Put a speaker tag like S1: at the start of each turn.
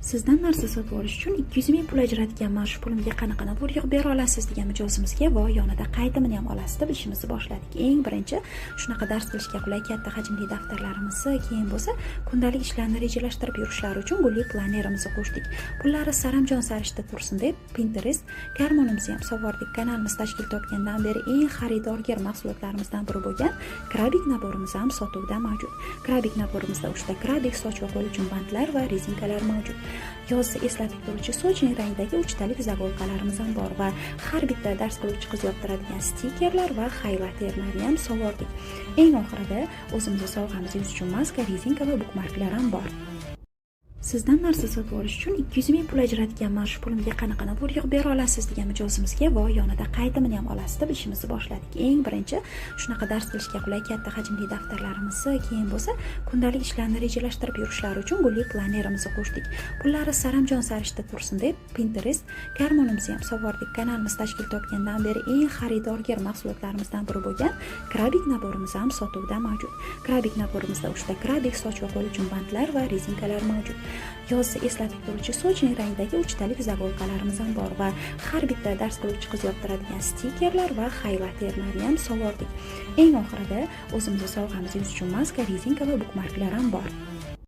S1: Sizdan narsa sotib olish uchun 200 ming pul ajratganman, shu pulimga qanaqa набор yig'ib bera olasiz degan mijozimizga va yonida qaytimini ham olasiz deb ishimizni boshladik. Eng birinchi shunaqa dars qilishga qulay katta hajmli daftarlarimizni, keyin bo'lsa kundalik ishlarni rejalashtirib yurishlari uchun gulli planerimizni qo'shdik. Pullari saramjon sarishta tursin deb Pinterest кармон imizni ham sovordik. Kanalimiz tashkil topgandan beri eng xaridorgir mahsulotlarimizdan biri bo'lgan крабик набор imiz ham sotuvda mavjud. Крабик набор imizda 3 ta крабик, soch va qo'l uchun bantlar va rezinkalar mavjud. Yozni eslatib turuvchi сочный rangdagi uchtalik заколка larimiz ham bor va har bitta dars qiluvchi qiz yoptiradigan stikerlar va хайлайтер larni ham sovordik. Eng oxirida o'zimizni sovg'amiz, yuz uchun maska, rezinka va bukmarklar ham bor. Sizdan narsa sotib olish uchun 200 ming pul ajratganman, shu pulimga qanaqa набор yig'ib bera olasiz degan mijozimizga va yonida qaytimini ham olasiz deb ishimizni boshladik. Eng birinchi shunaqa dars qilishga qulay katta hajmli daftarlarimizni, keyin bo'lsa kundalik ishlarni rejalashtirib yurishlari uchun gulli planerimizni qo'shdik. Pullari saramjon sarishta tursin deb Pinterest кармон imizni ham sovordik. Kanalimiz tashkil topgandan beri eng xaridorgir mahsulotlarimizdan biri bo'lgan крабик набор imiz ham sotuvda mavjud. Крабик набор imizda 3 ta крабик, soch va qo'l uchun bantlar va rezinkalar mavjud. Yozni eslatib turuvchi сочный rangdagi uchtalik заколка larimiz ham bor va har bitta dars qiluvchi qiz yoptiradigan stikerlar va хайлайтер larni ham sovordik. Eng oxirida o'zimizni sovg'amiz, yuz uchun maska, rezinka va bukmarklar ham bor.